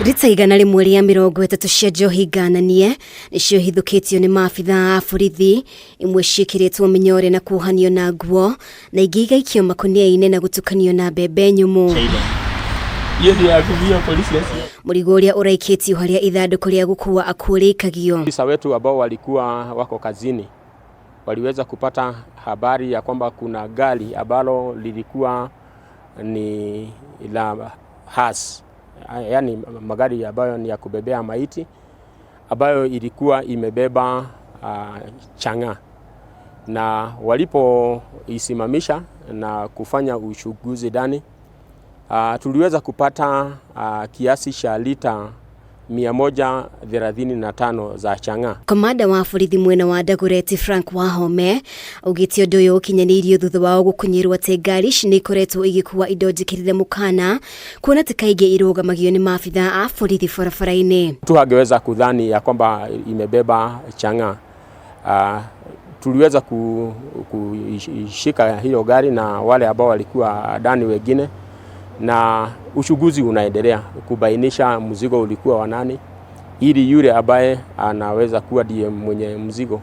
Rita 130 cia njohi ngananie nĩcio hithũkĩtio nĩ maabitha a borithi, imwe ciĩkĩrĩtwo mĩnyore na kuohanio na nguo na ingĩ igaikio makũnia-inĩ na gũtukanio na mbembe nyũmũ. Mũrigo ũrĩa ũraikĩtio harĩa ithandũkũ rĩa gũkua akuũ rĩikagio. Afisa wetu ambao walikuwa wako kazini waliweza kupata habari ya kwamba kuna gari ambalo lilikuwa ni la hearse, yaani magari ambayo ni ya kubebea maiti ambayo ilikuwa imebeba chang'aa, na walipoisimamisha na kufanya uchunguzi ndani, tuliweza kupata kiasi cha lita 135 za chang'aa. Komanda wa borithi mwena wa Dagoretti Frank Wahome augĩte ũndũ ũyũ ũkinyanĩirio thutha wao gũkunyĩrwo atĩ ngari ici nĩ ikoretwo igĩkua indo njĩkĩrĩre mũkana, kuona atĩ kaingĩ irũgamagio nĩ maabitha a borithi barabara-inĩ. Mtu angeweza kudhani ya kwamba imebeba chang'aa. Tuliweza kuishika hiyo gari na wale ambao walikuwa ndani wengine, na uchunguzi unaendelea kubainisha mzigo ulikuwa wa nani, ili yule ambaye anaweza kuwa ndiye mwenye mzigo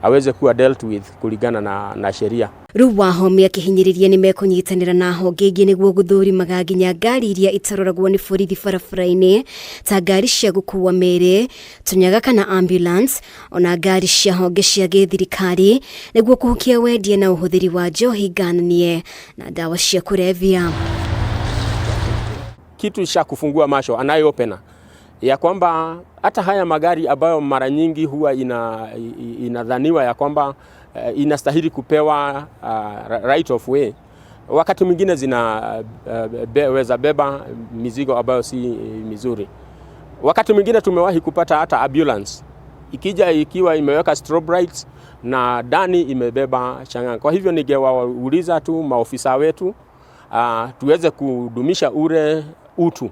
aweze kuwa dealt with kulingana na sheria. Rĩu Wahome akĩhinyĩrĩria nĩ mekũnyitanĩra na honge ingĩ nĩguo gũthũrimaga nginya ngari iria itaroragwo nĩ borithi barabara-inĩ, ta ngari cia gũkua mĩĩrĩ, tũnyaga kana ambulance, ona ngari cia honge cia gĩthirikari, nĩguo kũhukia wendia na ũhũthĩri wa njohi ngananie na ndawa cia kũrebia. Kitu cha kufungua macho anayo opener ya kwamba hata haya magari ambayo mara nyingi huwa inadhaniwa ya kwamba inastahili kupewa right of way, wakati mwingine zinaweza beba mizigo ambayo si mizuri. Wakati mwingine tumewahi kupata hata ambulance ikija ikiwa imeweka strobe lights na ndani imebeba chang'aa. Kwa hivyo ningewauliza tu maofisa wetu, tuweze kudumisha ule utu,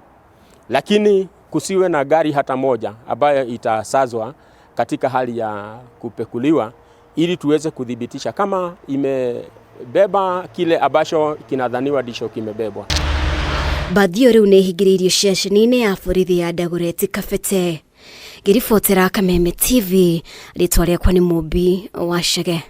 lakini kusiwe na gari hata moja ambayo itasazwa katika hali ya kupekuliwa, ili tuweze kudhibitisha kama imebeba kile ambacho kinadhaniwa ndicho kimebebwa. Mbathi ĩyo rĩu nĩ ĩhingĩrĩirio ceceni-inĩ ya borithi ya Dagoretti Kabete. Ngĩribotera Kameme TV, rĩtwa rĩakwa nĩ Mũmbi wa Chege.